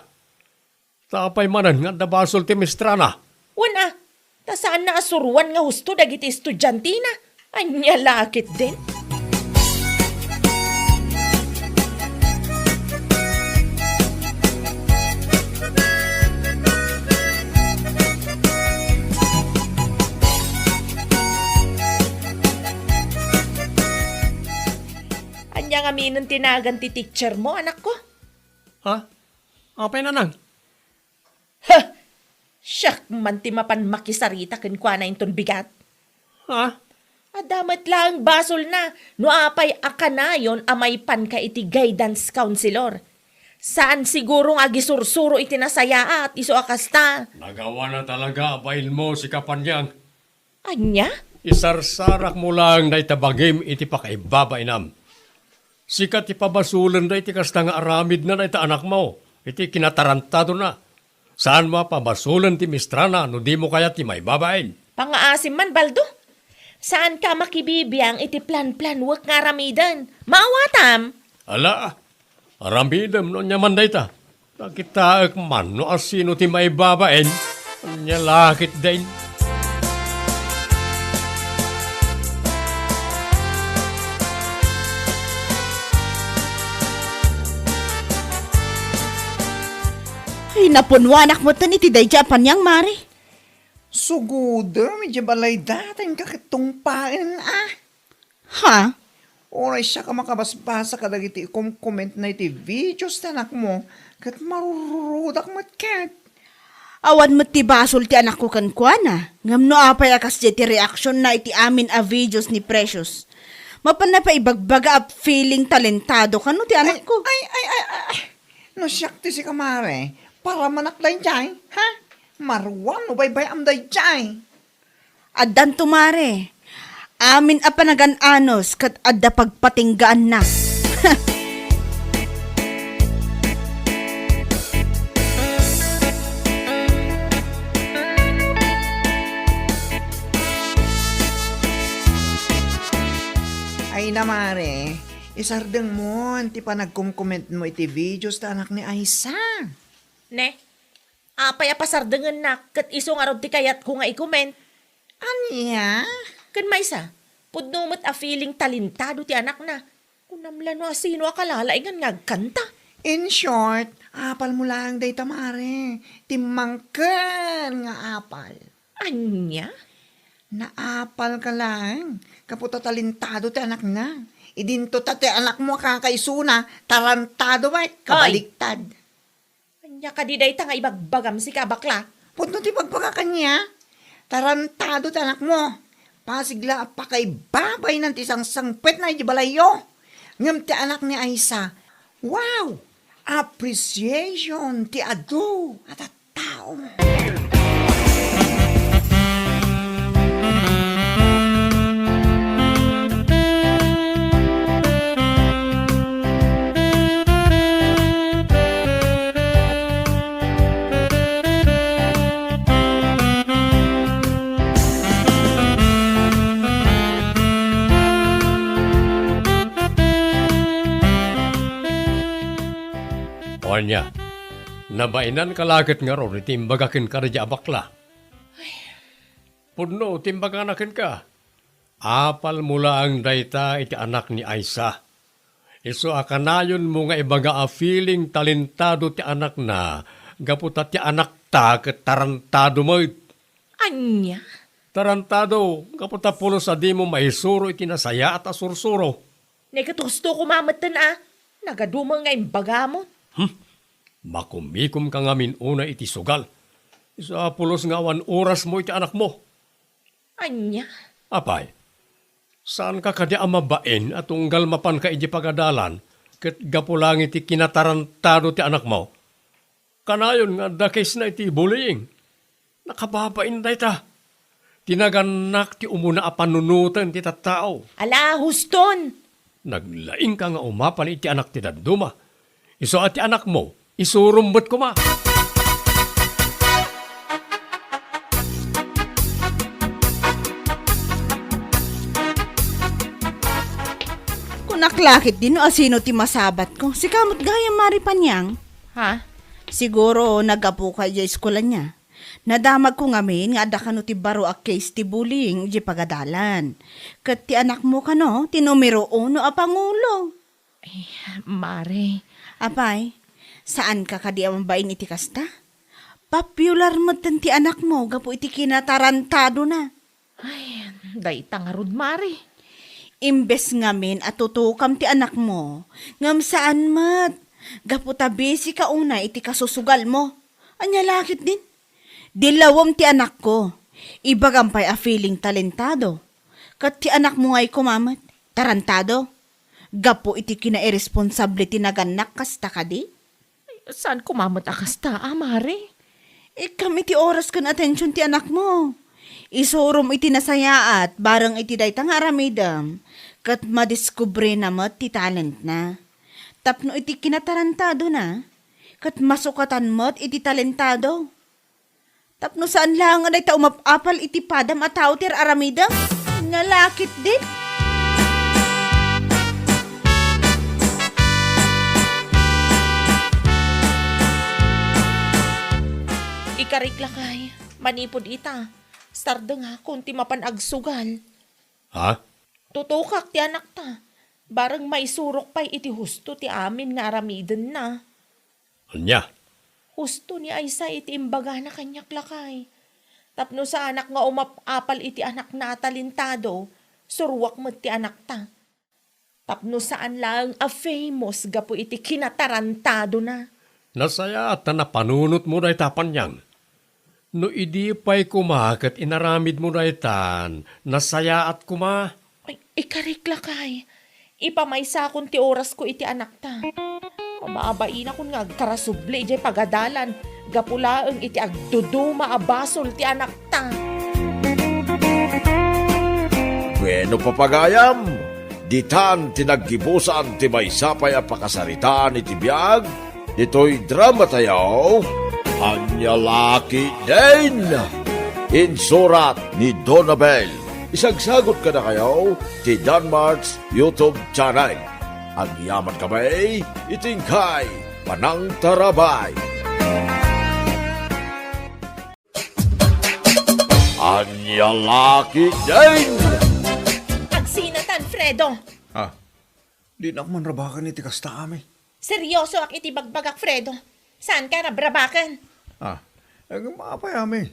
Ta apay manen nga adda basol ti maestrana? Wen a, ta saanna a suroan nga husto dagiti estudiantina. Ania la ketdin? Ania ngamin ti nagan ti teachermo, anakko? Ha? Apay, nanang? Huh! Siak man ti mapan makisarita kenkuana inton bigat. Ha? Adda met laeng basolna no apay a kanayon a maipanka iti guidance counselor. Saan siguro nga agisursuro iti nasayaat isu a kasta. Nagawana talaga a bainmo, sika Panyang. Ania? Isarsarakmo laeng dayta bagim iti pakaibabainam. Sika ti pabasolen dayta kasta nga aramidna dayta anakmo iti kinatarantadona. Saanmo a pabasolen ti maestrana no dimo kayat ti maibabain. Pangaasim man, Baldo. Saanka makibibiang iti planplanwek nga aramiden. Maawatam? Ala, aramidem no ania man dayta. Nakitaek man no asino ti maibabain. Ania la ketdin? Ay, napunwanak metten iti daydiay a paniang, Mare. Sugodem idiay balayda, ta inka ket tungpaen, a. Ha? Uray siak a makabasbasa kadagiti ikomkomentna iti videos ti anakmo, ket marururodak met ket. Awan met ti basol ti anakko kenkuana, ngem no apay a kasdiay ti reaksionna iti amin a videos ni Precious? Mapanna pay ibagbaga a feeling talentado kano ti anakko. Ay, ay, ay, ay, ay. No siak ti sika, Mare, paramanak daydiay, ha? Maruam no baybay-am daydiay. Addanto, Mare. Amin a panagan-anos ket adda pagpatinggaanna. Ay na, Mare, isardengmon ti panagkomkomentmo iti videos ti anak ni Aisa. Ne, apay a pasardengennak ket isu ngarud ti kayatko nga i-comment? Ania? Ken maysa, pudno met a feeling talentado ti anakna. Kunam la no asino a kalalaingan nga agkanta. In short, apalmo laeng dayta, Mare. Timmangken nga apal. Ania? Naapalka laeng, gapu ta talentado ti anakna. Idinto ta ti anakmo a kakaisuna, tarantado met, Oy! Kabaliktad. Ania kadi dayta nga ibagbagam, sika a bakla? Pudno ti ibagbaga kaniak. Tarantado ti anakmo. Pasig la a pakaibabaynan ti sangsangpetna idiay balayyo. Ngem ti anak ni Aisa, wow! Appreciation ti adu a tattao. Ania, nabainanka la ket ngarud iti imbaga kenka daydiay a bakla? Pudno ti imbagana kenka. Apalmo laeng dayta iti anak ni Aisa. Isu a kanayonmo nga ibaga a feeling talentado ti anakna gapu ta ti anakta ket tarantado met. Ania? Tarantado gapu ta pulos a dimo maisuro iti nasayaat a sursuro. Ne ket husto koma metten a, nagadumo nga imbagamon. Hmm. Makumikomka ngamin unay iti sugal. Isu a pulos nga awan orasmo iti anakmo. Ania? Apay, saanka kadi a mabain a tunggal mapanka idiay pagadalan ket gapu laeng iti kinatarantado ti anakmo? Kanayon nga adda case-na iti bullying. Nakababain dayta. Ti nagannak ti umuna a panunoten ti tattao. Ala, huston! Naglaingka nga umapal iti anak ti dadduma. Isu a ti anakmo, isurom met koma. Kunak la ketdi no asino ti masabatko. Sika met gayam, Mare Panyang. Ha? Siguro naggapuka idiay eskuela niya. Nadamagko ngamin nga adda kano ti baro a case ti bullying idiay pagadalan. Ket ti anakmo kano ti numero uno a pangulo. Eh, Mare. Apay, saanka kadi a mabain iti kasta? Popular metten ti anakmo gapu iti kinatarantadona. Ay, dayta ngarud, Mare. Imbes ngamin a tutukam ti anakmo, ngem saan met, gapu ta busy ka unay iti kasusugalmo. Ania la ketdin? Dilawem ti anakko. Ibagam pay a feeling talentado. Ket ti anakmo ngay koma met, tarantado. Gapu iti kinairesponsable ti nagannak kasta kadi? Saan koma met a kasta, a, Mare? Ikkam iti oras ken atension ti anakmo. Isurom iti nasayaat bareng iti dayta nga aramidem, ket madiskubrena met ti talentna. Tapno iti kinatarantadona, ket masukatan met iti talentado. Tapno saan laeng a dayta umap-apal iti padam a tao ti ar-aramidem? Nya la ketdin. Ikarik lakay, manipud ita, sardengakon ti mapan agsugal. Ha? Tutokak ti anakta. Bareng maisurok pay iti husto ti amin nga aramidenna. Ania? Husto ni Aisa iti imbagana kaniak, lakay. Tapno saanak nga umap-apal iti anakna a talentado, suruak met ti anakta. Tapno saan laeng a famous gapu iti kinatarantadona. Nasayaat ta napanunotmo dayta, Panyang. No idi pay koma ket inaramidmo daytan, nasayaat koma. Ay, ikarik lakay. Ipamaysakon ti orasko iti anakta. Ababainakon nga agkarasubli idiay pagadalan, gapu laeng iti agduduma a basol ti anakta. Bueno, papagayam, ditan ti naggibusan ti maysa pay a pakasaritaan iti biag ditoy dramatayo, Ania la ketdin. Insurat ni Donabel. Isagsagot kadakayo ti Danmart's YouTube channel. Agyaman kami iti inkay panangtarabay. Ania la ketdin. Agsinatan, Fredo. Ah, dinak man rabaken iti kasta, ami. Seriosoak iti bagbagak, Fredo. Saanka rabrabaken. Ah, ngem apay, ami?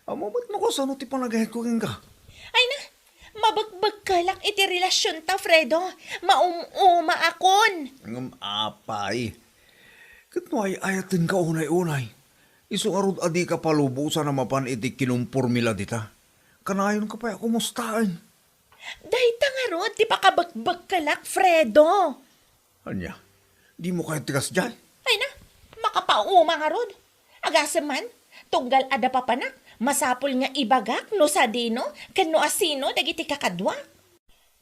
Ammom met no kasano ti panagayatko kenka. Ay na, mabekbekkelak iti relasionta, Fredo. Maum-umaakon. Ngem apay? Ket no ay-ayatenka unay-unay, isu ngarud a dika palubosan a mapan iti kinumpormila dita, kanayonka pay a kumustaen. Dayta ngarud ti pakabekbekkelak, Fredo. Ania? Dimo kayat ti kasdiay? Ay na, makapauma ngarud. Agasem man, tunggal adda papanak, masapul nga ibagak no sadino ken no asino dagiti kakaduak.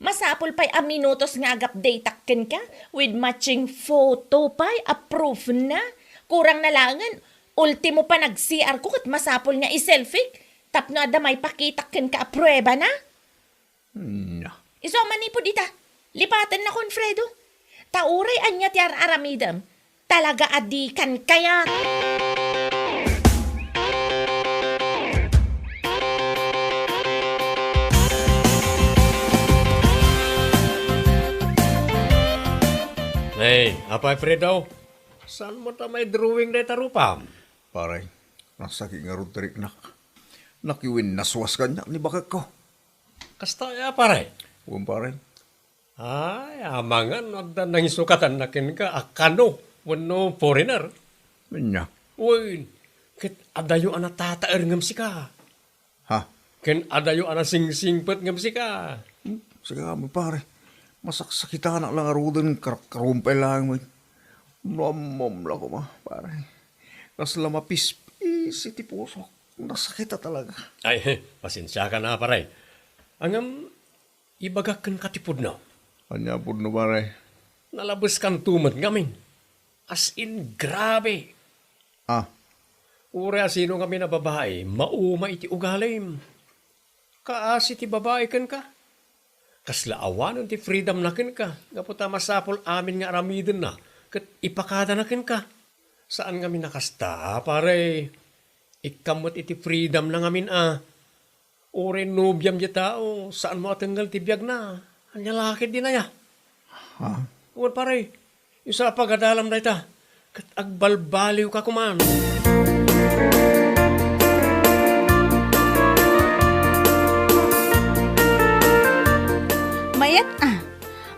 Masapul pay a minutos nga agupdateak kenka with matching photo pay a proofna. Kurang na laengen, ultimo panag-C R ko ket masapul nga i-selfiek tapno adda maipakitak kenka a pruebana. Nya. Isu a manipud ita, lipatennakon, Fredo. Ta uray ania ti ar-aramidem, talaga a dikan kayat. Hey, apay, Fredo? Saan mo ta may drawing dayta rupam? Pare, nasakit ngarud ti riknak. Nakiwinnaswas kaniak ni bakekko. Kasta ya, pare? Wen, pare. Ay, amangan no adda nangisukatan na kenka a kano wenno foreigner. Ania? Wen, ket adayo a natataer ngem sika. Ha? Ken adayo a nasingsingpet ngem sika. Hmm, sika, pare. Masaksakitanak la ngaruden, karkarumpay laeng met. No ammom la koma, pare. Kasla mapispis iti pusok. Nasakit a talaga. Ay, pasensiaka na, pare. Ngem, ibagak kenka ti pudno. Ania pudno, pare? Nalabeskanto met ngamin. As in, grabe. Ah. Uray a sino ngamin a babai, mauma iti ugalim. Kaasi ti babai kenka. Kasla awanen ti freedom na kenka, gapu ta masapul amin nga aramidenna ket ipakadana kenka. Saan ngamin a kasta, pare. Ikkam met iti freedom na ngamin a. Uray nobiam diay tao, saan mo a tengngel ti biagna. Ania la ketdin aya? Ha? Wen, pare, isu a pagadalam dayta, ket agbalbaliwka koman. Mayat a,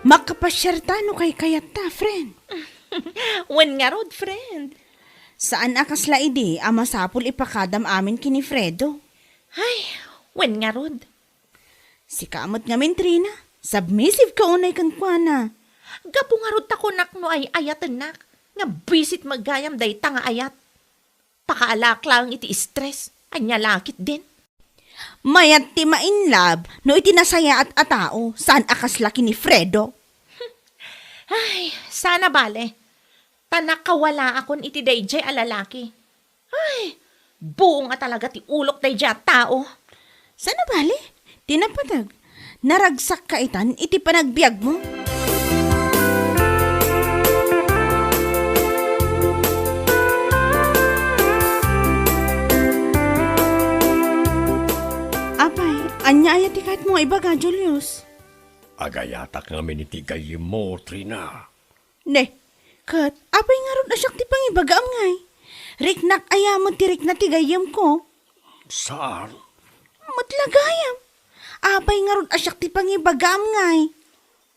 makapasiarta no kaykayatta, friend. Wen ngarud, friend. Saan a kasla idi a masapul ipakadam amin ken ni Fredo. Ay, wen ngarud. Sika met ngamin, Trina, submissive ka unay kenkuana. Gapu ngarud ta kunak no ay-ayatennak, nga bisit met gayam dayta nga ayat. Pakaalaak laeng iti stress, ania la ketdin. Mayat ti ma-in love no iti nasayaat a tao, saan a kasla ken ni Fredo. Ay, saan a bale. Ta nakawalaakon iti daydiay a lalaki. Ay, buong a talaga ti ulok daydiay a tao. Saan a bale, ti napateg, Naragsakka itan iti panagbiagmo? Apay, ania aya ti kayatmo nga ibaga, Julius? Agayatak ngamin iti gayyemmo, Trina. Ne, ket apay ngarud a siak ti pangibagaam ngay? Riknak aya met ti rikna ti gayyemko? Saan? Met la gayam. Apay ngarud a siak ti pangibagaam ngay?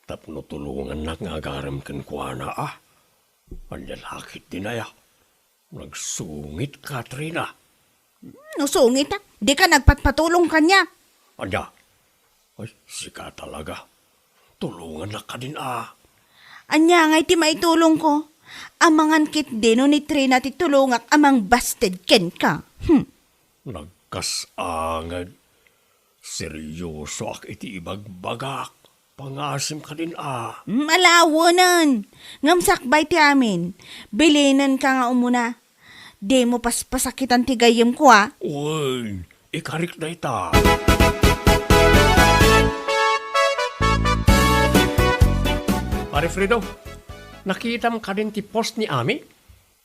Tapno tulongannak nga agarem kenkuana, a? Ania la ketdin aya? Nagsungit, Katrina. No sungit, a, dika nagpatpatulong kaniak. Ania? Ay, sika talaga. Tulongannak kadin, a. Ania ngay ti maitulongko? Amangan ketdi no ni Trina ti tulongak a mangbasted kenka. Hmm. Nagkasangad. Seriosoak iti ibagbagak. Pangasim kadin, a. Mm, ala, awanen. Ngem sakbay ti amin. Bilinenka nga umuna. Dimo paspasakitan ti gayyemko, a. Wen, ikarik dayta. Pare Fredo, nakitam kadin ti post ni Ami?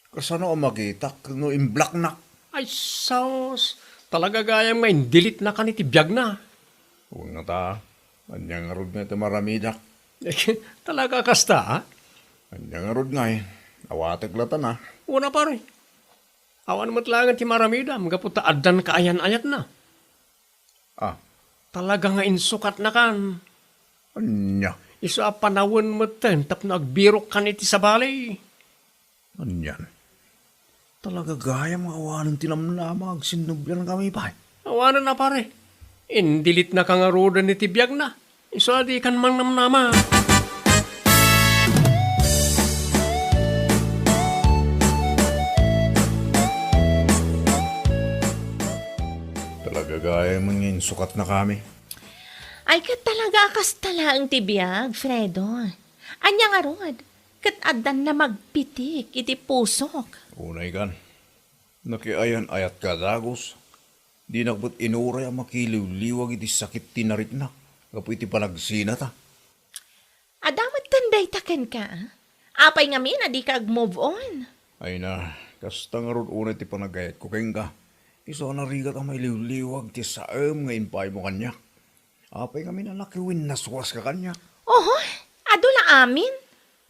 Kasano a makitak no imblocknak? Ay, sus! Talaga gayam nga indelete-na kan iti biagna. Wen ngata, ania ngarud nga iti maramidak? Talaga kasta, a? Ania ngarud ngay, awatek lattan, a? Wen a, pare. Awan met laengen ti maramidam gapu ta addan kaayan-ayatna. A. Talaga nga insukatnakan. Ania? Isu a panawen metten tapno agbirokkan iti sabali. Anian? Talaga gayam nga awanen ti namnama nga agsinnubliankami pay. Awanen a, pare. Indelete-naka ngaruden iti biagna. Isu a dikan mangnamnama. Talaga gayam nga insukatnakami. Ay, ket talaga a kasta laeng ti biag, Fredo. Ania ngarud? Ket addan namagpitik iti pusok. Unay kan. Nakiayan-ayatka a dagus. Dinak met inuray a makiliwliwag iti sakit ti nariknak gapu iti panagsinata. Adda metten dayta kenka, a? Apay ngamin a dika ag-move on? Ay na, kasta ngarud unay ti panagayatko kenka. Isu a narigat a mailiwliwag ti saem nga impaaymo kaniak. Apay ngamin a nakiwinnaswaska kaniak? Oho, adu la amin.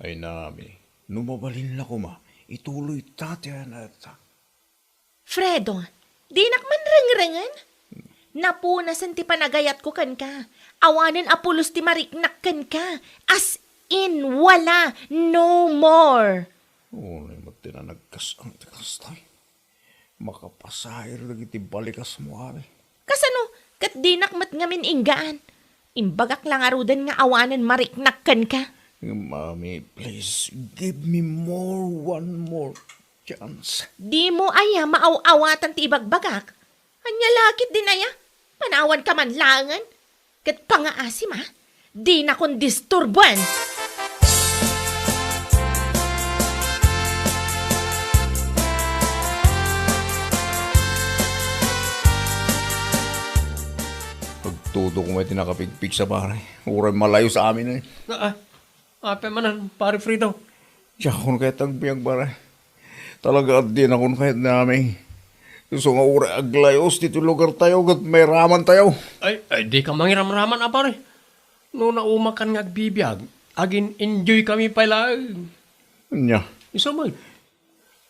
Ay na, Ami, no mabalin la koma, ituloyta ti ayan-ayatta. Fredo, dinak man rengrengen. Napunasen ti panagayatko kenka. Awanen a pulos ti mariknak kenka. As in, wala. No more. Unay met ti nagkas-ang ti kasta. Makapasair dagiti balikasmo, Ami. Kasano? Ket dinak met ngamin inggaan. Imbagak la ngaruden nga awanen mariknak kenka. Mami, please, give me more, one more chance. Dimo aya maaw-awatan ti ibagbagak? Ania la ketdin aya? Panawanka man laengen? Ket pangaasim, a? Dinakon disturboen! Agtudok met ti nakapigpigsa, pare. Uray malayos amin, e. Ah, ah. Apay manen, Pare Fredo? Diakon kayat agbiag, pare. Talaga a dinakon kayat ni Ami. Isu nga uray aglayos ditoy lugartayo ket mairamantayo. Ay, ay, dika mangiramraman, a, pare. No naumakan nga agbibiag, agin-enjoykami pay laeng. Ania? Isu met.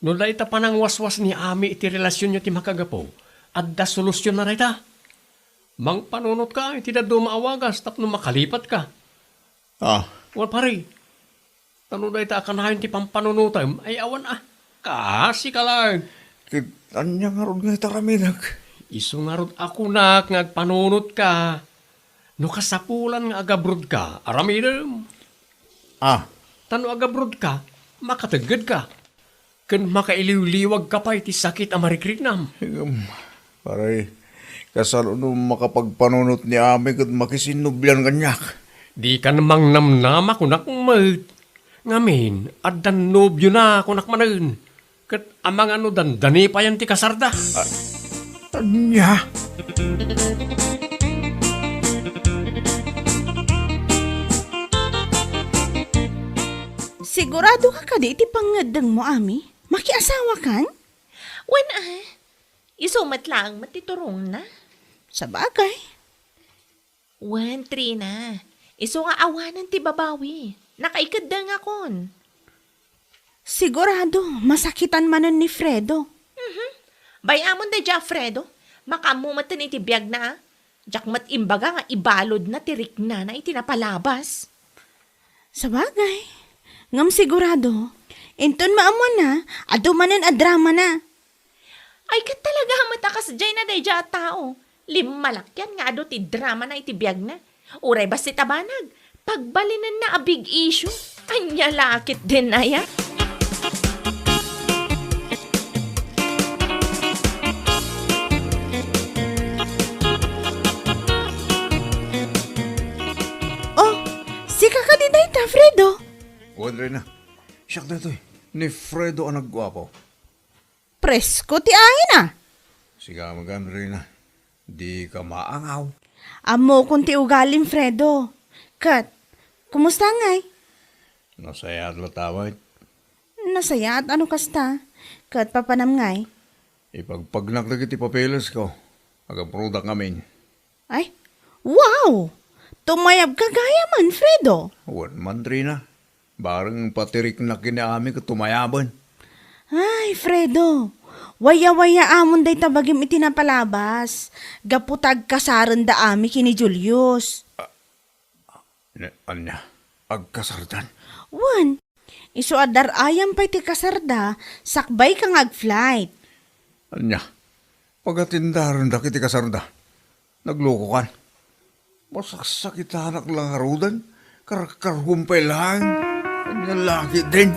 No dayta panangwaswas ni Ami iti relasionyo ti makagapu, adda solusionna dayta. Mangpanunotka iti dadduma a wagas tapno makalipatka. Ah. Wen, pare, ta no dayta a kanayon ti pampanunotem, ay awan a. Kaasika laeng. Ket ania ngarud nga iti aramidek? Isu ngarud a kunak nga agpanunotka. No kasapulan nga agabrodka, aramidem. Ah. Ta no agabrodka, makateggedka. Ken makailiwliwagka pay ti sakit a marikriknam. Ngem, pare, kasano no makapagpanunot ni Ami ket makisinnublian kaniak? Dikan mangnamnama, kunak met. Ngamin, addan nobiona, kunak manen. Ket amangan no dandani payen ti kasarda. Ah, ania? Sigurado ka kadi iti pangngeddengmo, Ami? Makiasawakan? Wen, a. Isu met laeng met ti turongna. Sabagay. Wen, Trina. Isu nga awanen ti babawi. Nakaikeddengakon. Sigurado, masakitan manen ni Fredo. Mhm. Bay-amon daydiay a Fredo. Makaammo met iti biagna, a. Diak met imbaga nga ibaludna ti riknana iti napalabas. Sabagay. Ngem sigurado, inton maammoanna, adu manen a dramana. Ay, ket talaga met a kasdiayna daydiay a tao. Limmalakyan nga adu ti dramana iti biagna. Uray bassit a banag, pagbalinenna a big issue. Ania la ketdin aya? Oh, sika kadi dayta, Fredo? Wen, Reyna. Siak daytoy, ni Fredo a nagguapo. Presko ti angin, a. Sika met, Reyna. Dika maangaw. Ammokon ti ugalim, Fredo. Ket, kumusta ngay? Nasayaat latta met. Nasayaat a no kasta. Ket papanam ngay? Ipagpagnak dagiti papelesko. Agaprudak ngamin. Ay, wow! Tumayabka gayamen, Fredo. Wen man, Reyna. Bareng pati rikna ken ni Ami ket tumayaben. Ay, Fredo, waya-wayaamon dayta bagim iti napalabas. Gapu ta agkasarenda Ami ken ni Julius. Ne, ania? Agkasardan? Wen, isu a dar-ayam pay ti kasarda, sakbayka nga ag-flight. Ania? Pagatindarendak iti kasarda? Naglokokan? Masaksakitanak la ngaruden? Karkarhom pay laeng? Ania la ketdin?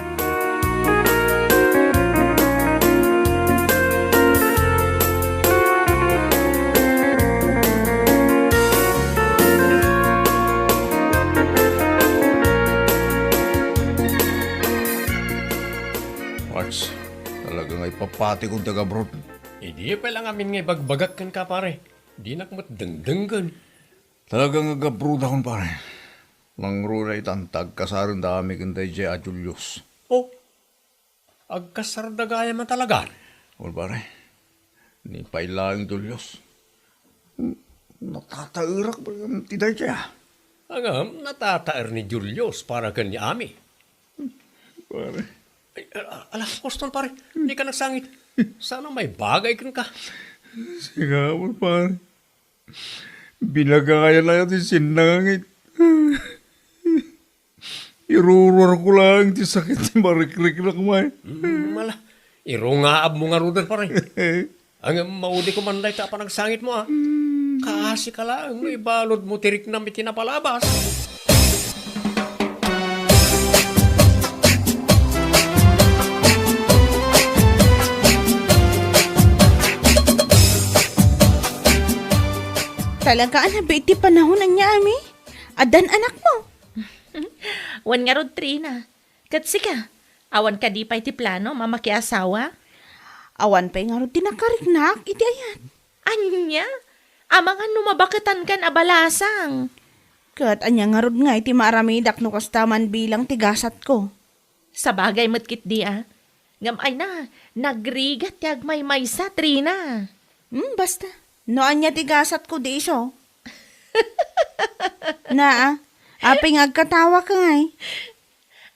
Ars, talaga nga ipapatikon ti agabroad. Idi pay la ngamin nga ibagbagak kenka, pare. Dinak met dengdenggen. Talaga nga agabrodakon, pare. Nangruna itan ta agkasarenda Ami ken daydiay a Julius. Oh, agkasarda gayamen talaga? Wen, pare. Ni pay laeng Julius. Natataerak pay ti daydiay, a. Ngem, natataer ni Julius para ken ni Ami. Pare. Ay, a-, ala, Koston, pare. Dika nagsangit. Saan a maibagay kenka. Sika met, pare. Binagayan aya ti sinnangangit. Iruruarko laeng ti sakit ti marikriknak, may. Mm, ala. Irungaabmo ngaruden, pare. Ngem maudi koma dayta a panagsangitmo, a. Kaasika laeng no ibaludmo ti riknam iti napalabas. Talaga a nabiit ti panahon, ania, Ami? Addan anakmo? Wen ngarud, Trina. Ket sika, awan kadi pay ti planom a makiasawa? Awan pay ngarud ti nakariknak iti ayat. Ania? Amangan no mabaketankan a balasang. Ket ania ngarud ngay ti maaramidak no kasta man bilang ti gasatko? Sabagay met ketdi, a. Ngem ay na, nagrigat ti agmaymaysa, Trina. Hmm, basta. No ania ti gasatko, di isu. Na, a. Apay nga agkatawaka ngay?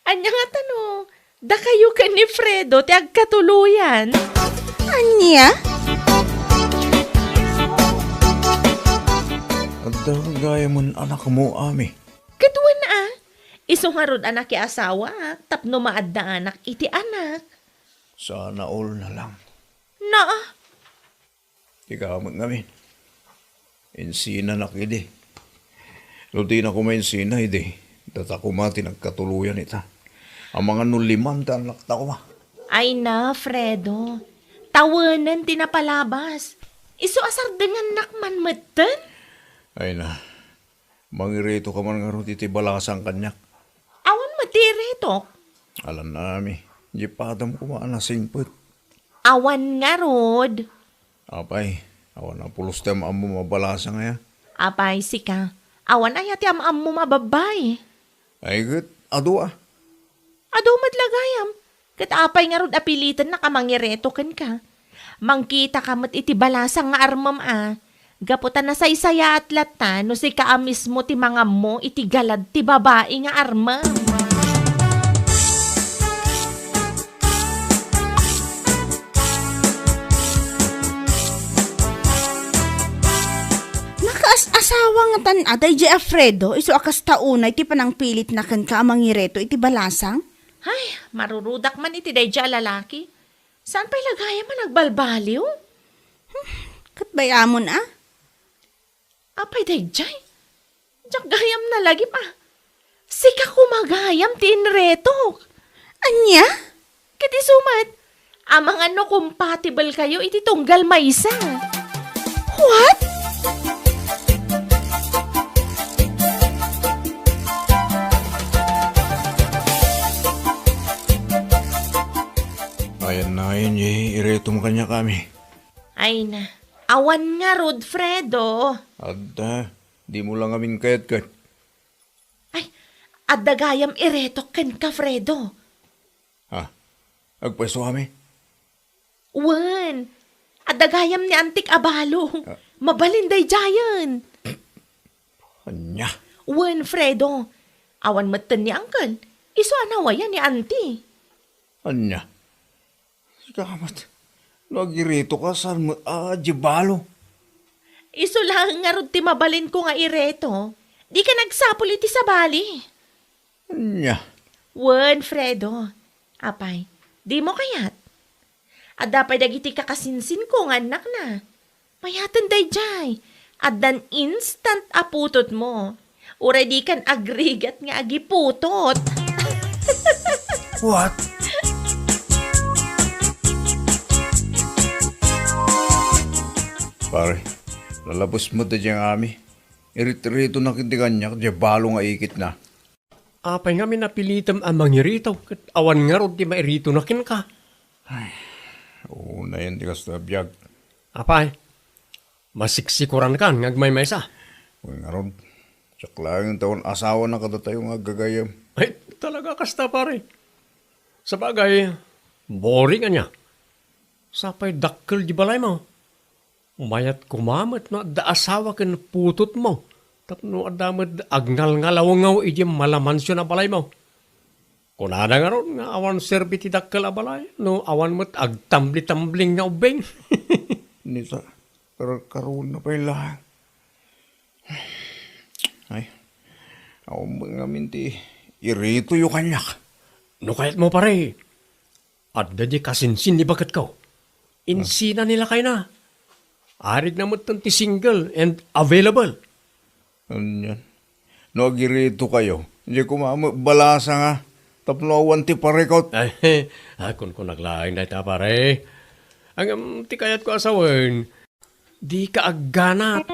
Ania ngata no dakayo ken ni Fredo ti agkatuloyan? Ania? Adda gayamen anakmo, Ami? Ket wen, a. Isu ngarud a nakiasawaak tapno maaddaanak iti anak. Sana all na lang. Naa. Ikaw met ngamin. Insinanak idi. No dina koma insina idi, data koma ti nagkatuloyan ita. Amangan no liman ti annakta koma. Ay na, Fredo. Tawenen ti napalabas. Isu a sardengannak man metten? Ay na. Mangirito ka man ngarud iti balasang kaniak. Awan met ti iritok. Alan, Ami. Di padam koma a nasingpet. Awan ngarud. Apay, awan a pulos ti am-ammom a balasang aya? Apay, sika, awan aya ti am-ammom a babbai? Ay, ket, adu a. Adu met la gayam. Ket apay ngarud a pilitennaka a mangireto kenka? Mangkitaka met iti balasang nga armem a. Gapu ta nasaysayaat latta no sika a mismo ti mangammo iti galad ti babai nga armem. Nakaas-asawa ngatan a daydiay a Fredo, isu a kasta unay ti panangpilitna kenka a mangireto iti balasang? Ay, marurudak man iti daydiay a lalaki. Saan pay la gayam a nagbalbaliw? Hmm, ket bay-amon a? Apay daydiay? Diak gayam nalagip a. Sika koma gayam ti inretok. Ania? Ket isu met, amangan no compatible kayo iti tunggal maysa. What? Ayan na ngayon, eh, iretom kanya kami. Ay na, awan ngarud, Fredo. Adda, di mo lang amin kayat ket. Ay, adda gayam iretok kenka, Fredo. Ha? Agpayso kami? Wen, adda gayam ni antik a balo. Ah. Mabalin daydiayen. Anya? Wen, Fredo. Awan metten ni Uncle. Isu a nawaya ni Auntie. Anya? Sika met, no agiretoka, saan met a di balo? Isu laeng ngarud ti mabalinko nga ireto. Dika nagsapul iti sabali. Anya? Wen, Fredo. Apay, dimo kayat? Adda pay dagiti kakasinsinko nga annakna. Mayaten daydiay. Addan instant a putotmo. Uray dikan agrigat nga agiputot. What? Pare, nalabes met daydiay nga ami. Irit-iritonak iti kaniak, diay balo nga ikitna. Apay ngamin a pilitem a mangirito, ket awan ngarud ti mairitona kenka? Ay, unayen ti kasta a biag. Apay, masiksikorankan nga agmaymaysa? Wen ngarud, siak laeng ti awan asawana kadatayo nga aggagayam. Ay, talaga kasta, pare. Sabagay, boring ania. Sapay dakkel di balaymo. Mayat koma met no adda asawa ken putotmo tapno adda met agngalngalawngaw idiay malamansion a balaymo. Kunada ngarud nga awan serbi ti dakkel a balay no awan met agtambli-tambling nga ubbing. Ni sa, karkaruna pay laeng. Ay, awan met ngamin ti iritoyo kaniak. No kayatmo, pare, adda di kasinsin ni baketko. Insina ni lakayna. Arigna metten ti single and available. Anian? No agiritokayo, diay koma met balasang a tapno awan ti parikut. Ay, ah, kunkunak laeng dayta, pare. Ngem ti kayatko a sawen, dika agganat.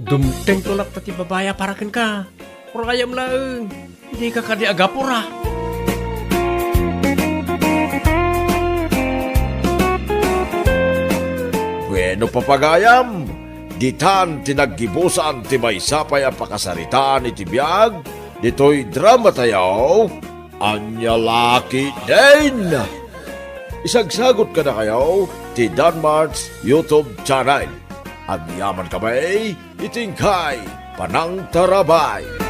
Dumtengko latta ti babai a para kenka. Urayam laeng. Dika kadi agapura. Bueno, papagayam, ditan ti naggibusan ti maysa pay a pakasaritaan iti biag ditoy dramatayo, Ania La Ketdin. Isagsagut kadakayo ti Danmart's YouTube channel. Agyamankami iti inkay panangtarabay.